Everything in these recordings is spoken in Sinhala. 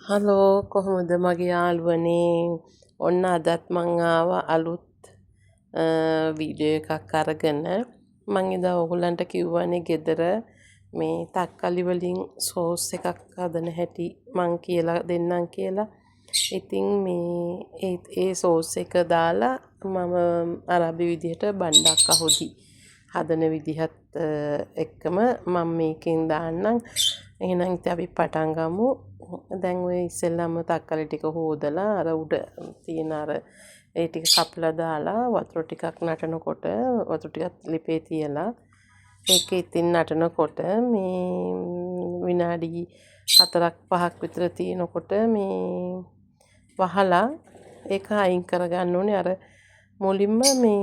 හලෝ, කොහොමද මගේ යාළුවනේ? ඔන්න අදත් මං ආවා අලුත් වීඩියෝ එකක් අරගෙන. මං එදා ඔයගොල්ලන්ට කිව්වනේ ගෙදර මේ තක්කලි වලින් සෝස් එකක් හදන හැටි මං කියලා දෙන්නම් කියලා. ඉතින් මේ ඒ සෝස් එක දාලා මම අරාබි විදිහට බණ්ඩක් අහුදි හදන විදිහත් එක්කම මම මේකෙන් දාන්නම්. එහෙනම් ඉතින් අපි පටන් ගමු. දැන් ඔය ඉස්සෙල්ලාම තක්කාලි ටික හොදලා අර උඩ තියෙන අර ඒ ටික කපලා දාලා වතුර ටිකක් නටනකොට වතුර ටිකක් ලිපේ තියලා ඒක ඉතින් නටනකොට මේ විනාඩි 4ක් 5ක් විතර තියෙනකොට මේ වහලා ඒක අයින් කරගන්න ඕනේ. අර මුලින්ම මේ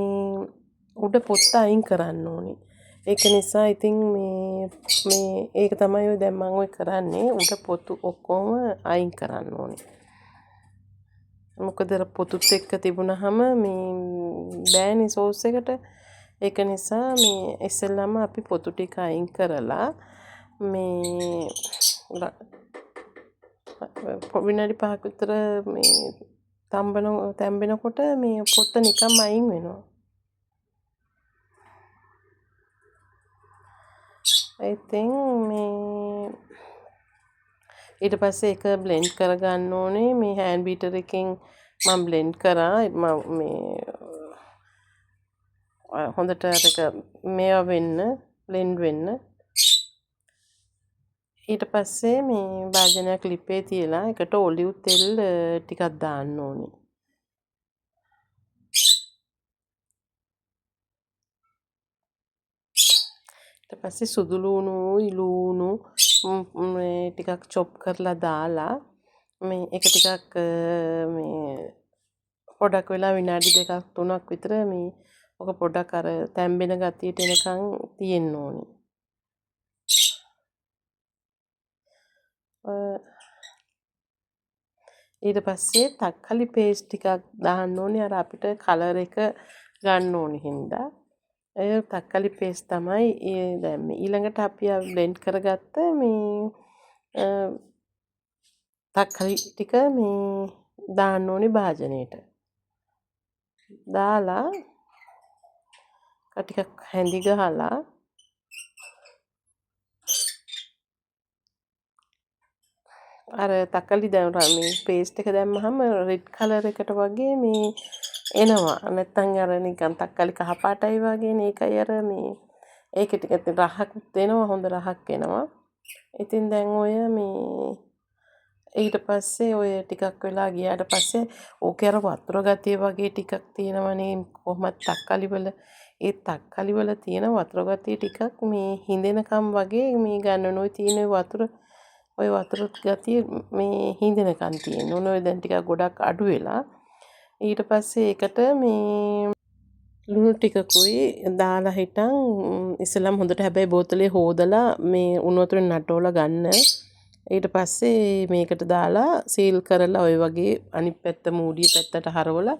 උඩ පොත්ත අයින් කරන්න ඕනේ. ඒක නිසා ඉතින් මේ මේ ඒක තමයි ඔය දැන් මං ඔය කරන්නේ, උඩ පොතු ඔක්කොම අයින් කරන්න ඕනේ. මොකද අර පොතුත් එක්ක තිබුණාම මේ බෑනේ සෝස් එකට. ඒක නිසා මේ ඉස්සෙල්ලාම අපි පොතු ටික අයින් කරලා මේ විනාඩි 5ක් විතර මේ තැම්බෙනකොට මේ පොත්ත නිකම්ම අයින් වෙනවා. ඉතින් මේ ඊට පස්සේ ඒක බ්ලෙන්ඩ් කරගන්න ඕනේ. මේ හෑන්ඩ් බීටර් එකෙන් මම බ්ලෙන්ඩ් කරා. මම මේ හොඳට අරක මේවා වෙන්න, බ්ලෙන්ඩ් වෙන්න. ඊට පස්සේ මේ භාජනයක් ලිපේ තියලා ඒකට ඔලිව් තෙල් ටිකක් දාන්න ඕනේ. ඊට පස්සේ සුදු ලුණුයි ලුණු මේ ටිකක් චොප් කරලා දාලා මේ ඒක ටිකක් මේ පොඩක් වෙලා විනාඩි 2ක් 3ක් විතර මේ ඔක පොඩක් අර තැම්බෙන ගතියට එනකන් තියෙන්න ඕනේ. ඊට පස්සේ තක්කාලි පේස්ට් ටිකක් දාන්න ඕනේ. අර අපිට කලර් එක ගන්න ඕනේ හින්දා. ඒ තක්කාලි පේස්ට් තමයි ඒ දැම්මේ. ඊළඟට අපි බ්ලෙන්ඩ් කරගත්ත මේ තක්කාලි ටික මේ දාන්න ඕනේ භාජනයට. දාලා ටිකක් හැඳි ගහලා අර තක්කාලි දැන් මේ පේස්ට් එක දැම්මහම රෙඩ් කලර් එකට වගේ මේ එනවා. නැත්තම් අර නිකන් තක්කාලි කහ පාටයි වගේනේ. ඒකයි අර මේ ඒක ටික රහකුත් එනවා, හොඳ රහක් එනවා. ඉතින් දැන් ඔය මේ ඊට පස්සේ ඔය ටිකක් වෙලා ගියාට පස්සේ ඕකේ අර වතුර ගතිය වගේ ටිකක් තියෙනවනේ කොහොමත් තක්කාලි වල. ඒ තක්කාලි වල තියෙන වතුර ගතිය ටිකක් මේ හිඳෙනකම් වගේ මේ ගන්න ඕනේ. ඔය තියෙන වතුර, ඔය වතුර ගතිය මේ හිඳෙනකම් තියෙන ඕනේ. ඔය දැන් ටිකක් ගොඩක් අඩු වෙලා. ඊට පස්සේ ඒකට මේ ලුණු ටිකකුයි දාලා හිටන් ඉස්සෙල්ලාම හොඳට හැබැයි බෝතලේ හොදලා මේ උණු වතුරෙන් නටවලා ගන්න. ඊට පස්සේ මේකට දාලා සීල් කරලා ඔය වගේ අනිත් පැත්ත මූඩිය පැත්තට හරවලා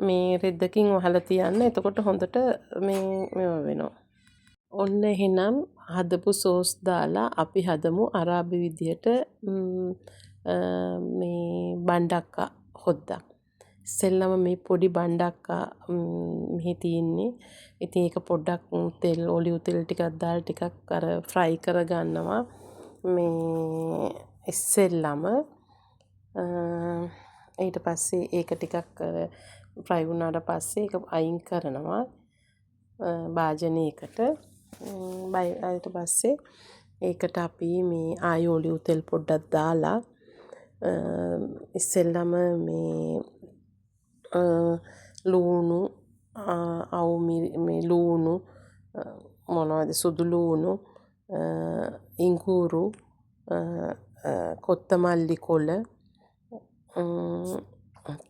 මේ රෙද්දකින් වහලා තියන්න. එතකොට හොඳට මේ මේවා වෙනවා. ඔන්න එහෙනම් හදපු සෝස් දාලා අපි හදමු අරාබි විදියට මේ බණ්ඩක්කා හොද්දක්. ඉස්සෙල්ලම මේ පොඩි බණ්ඩක්කා මෙහි තියෙන්නේ. ඉතින් ඒක පොඩ්ඩක් තෙල්, ඔලිව් තෙල් ටිකක් දාලා ටිකක් අර ෆ්‍රයි කරගන්නවා මේ ඉස්සෙල්ලම. ඊට පස්සේ ඒක ටිකක් අර ෆ්‍රයි වුණාට පස්සේ ඒක අයින් කරනවා භාජනයකට. ඊට පස්සේ ඒකට අපි මේ ආයෙ ඔලිව් තෙල් පොඩ්ඩක් දාලා ඉස්සෙල්ලම මේ ලූණු, අවු මේ ලූණු, මොනවද සුදු ලූණු, ඉඟුරු, කොත්තමල්ලි කොළ,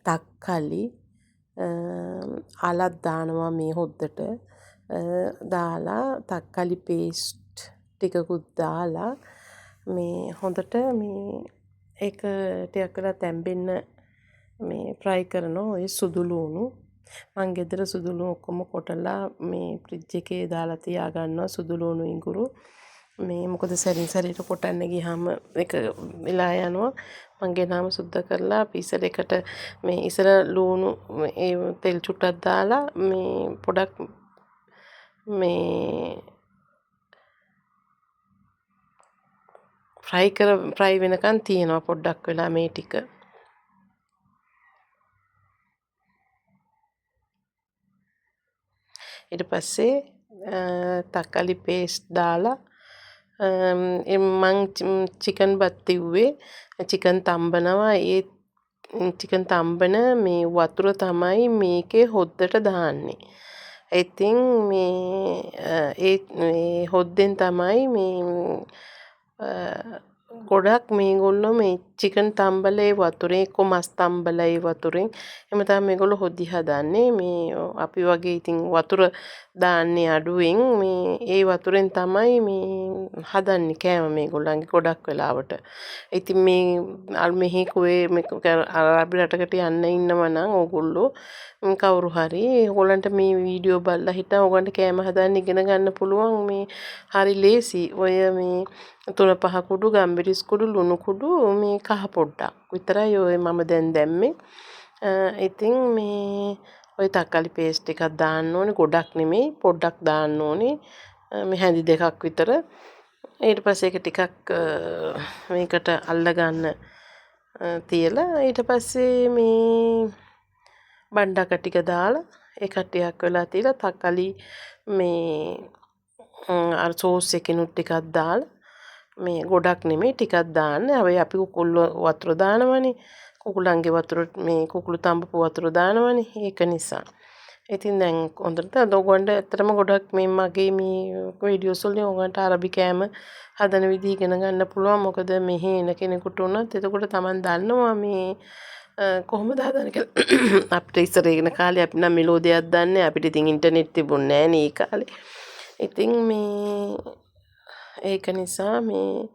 තක්කලි, අලත් දානවා මේ හොද්දට. දාලා තක්කාලි පේස්ට් ටිකකුත් දාලා මේ හොඳට මේ ඒක ටිකක් වෙලා තැම්බෙන්න මේ ෆ්‍රයි කරනවා ඔය සුදු ලුණු. මං ගෙදර සුදු ලුණු ඔක්කොම කොටලා මේ ෆ්‍රිජ් එකේ දාලා තියාගන්නවා සුදු ලුණු ඉඟුරු. මේ මොකද සැරින් සැරේට කොටන්න ගියාම ඒක වෙලා යනවා. මං ගෙනාම සුද්ධ කරලා අපි ඉස්සර එකට මේ ඉස්සර ලූණු ඒ තෙල් චුට්ටක් දාලා මේ පොඩක් මේ ෆ්‍රයි වෙනකන් තියෙනවා පොඩ්ඩක් වෙලා මේ ටික. ඊට පස්සේ තක්කාලි පේස්ට් දාලා මං චිකන් බත් තිව්වේ චිකන් තම්බනවා. ඒ චිකන් තම්බන මේ වතුර තමයි මේකේ හොද්දට දාන්නේ. ඉතින් මේ ඒ හොද්දෙන් තමයි මේ ගොඩක් මේගොල්ලෝ මේ චිකන් තම්බලා ඒ වතුරෙන් එක්ක මස් තම්බලා ඒ වතුරෙන් එහෙම තමයි මේගොල්ලෝ හොදි හදන්නේ. මේ අපි වගේ ඉතින් වතුර දාන්නේ අඩුවෙන් මේ ඒ වතුරෙන් තමයි මේ හදන්නේ කෑම මේගොල්ලන්ගේ ගොඩක් වෙලාවට. ඉතින් මේ මෙහි කුවේ මේ අරාබි රටකට යන්න ඉන්නවා නම් ඕගොල්ලෝ කවුරු හරි ඕගොල්ලන්ට මේ වීඩියෝ බලලා හිටන් ඕගොල්ලන්ට කෑම හදන්න ඉගෙන ගන්න පුළුවන්. මේ හරි ලේසි. ඔය මේ 3-5 කුඩු, ගම්බිරිස් කුඩු, ලුණු කුඩු, මේ කහ පොඩ්ඩක් විතරයි ඔය මම දැන් දැම්මේ. ඉතින් මේ ඔය තක්කාලි පේස්ට් එකක් දාන්න ඕනේ. ගොඩක් නෙමෙයි, පොඩ්ඩක් දාන්න ඕනේ. මේ හැඳි දෙකක් විතර. ඊට පස්සේ ඒක ටිකක් මේකට අල්ලගන්න තියලා ඊට පස්සේ මේ බණ්ඩක ටික දාලා ඒක ටිකක් වෙලා තියලා තක්කාලි මේ අර සෝස් එකකිනුත් ටිකක් දාලා මේ ගොඩක් නෙමෙයි ටිකක් දාන්න. හැබැයි අපි කුකුල් වතුර දානවනේ. කුකුලන්ගේ වතුර මේ කුකුළු තඹපු වතුර දානවනේ. ඒක නිසා. ඉතින් දැන් හොඳට අද ඔයගොල්ලන්ට ඇත්තටම ගොඩක් මේ මගේ මේ වීඩියෝස් වලින් ඔයගොල්ලන්ට අරබි කෑම හදන විදිහ ඉගෙන ගන්න පුළුවන්. මොකද මෙහෙ එන කෙනෙකුට උනත් එතකොට Taman දන්නවා මේ කොහොමද හදන්නේ කියලා. අපිට ඉස්සර ඉගෙන කාලේ අපි නම් මෙලෝ දෙයක් දන්නේ නෑ. අපිට ඉතින් ඉන්ටර්නෙට් තිබුණේ නෑනේ ඒ කාලේ. ඉතින් මේ ඒක නිසා මේ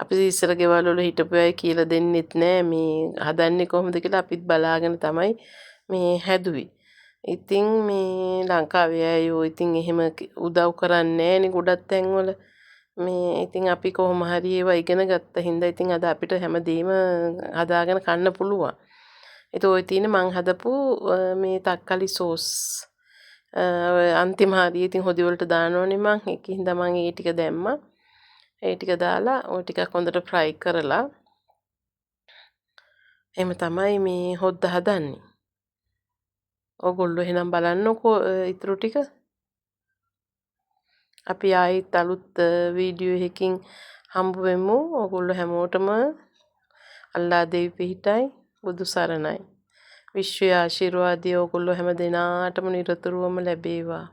අපි ඉස්සර ගෙවල් වල හිටපු අය කියලා දෙන්නෙත් නෑ මේ හදන්නේ කොහොමද කියලා. අපිත් බලාගෙන තමයි මේ හැදුවේ. ඉතින් මේ ලංකාවේ අයෝ ඉතින් එහෙම උදව් කරන්නේ නෑනේ ගොඩක් තැන්වල. මේ ඉතින් අපි කොහොම හරි ඒවා ඉගෙන ගත්ත හින්දා ඉතින් අද අපිට හැමදේම හදාගෙන කන්න පුළුවන්. ඉතින් ඔය තියෙන මං හදපු මේ තක්කාලි සෝස්. ඔය අන්තිම හරිය ඉතින් හොදි වලට දානවනේ මං. ඒක හින්දා මං ඒ ටික දැම්මා. ඒ ටික දාලා ඔය ටිකක් හොඳට ෆ්‍රයි කරලා එහෙම තමයි මේ හොද්ද හදන්නේ. ඔයගොල්ලෝ එහෙනම් බලන්නකෝ ඉතුරු ටික. අපි ආයෙත් අලුත් වීඩියෝ එකකින් හම්බ වෙමු. ඔයගොල්ලෝ හැමෝටම අල්ලා දෙවි පිහිටයි, බුදු සරණයි. විශ්වයේ ආශිර්වාදය ඔයගොල්ලෝ හැම දෙනාටම නිරතුරුවම ලැබේවා.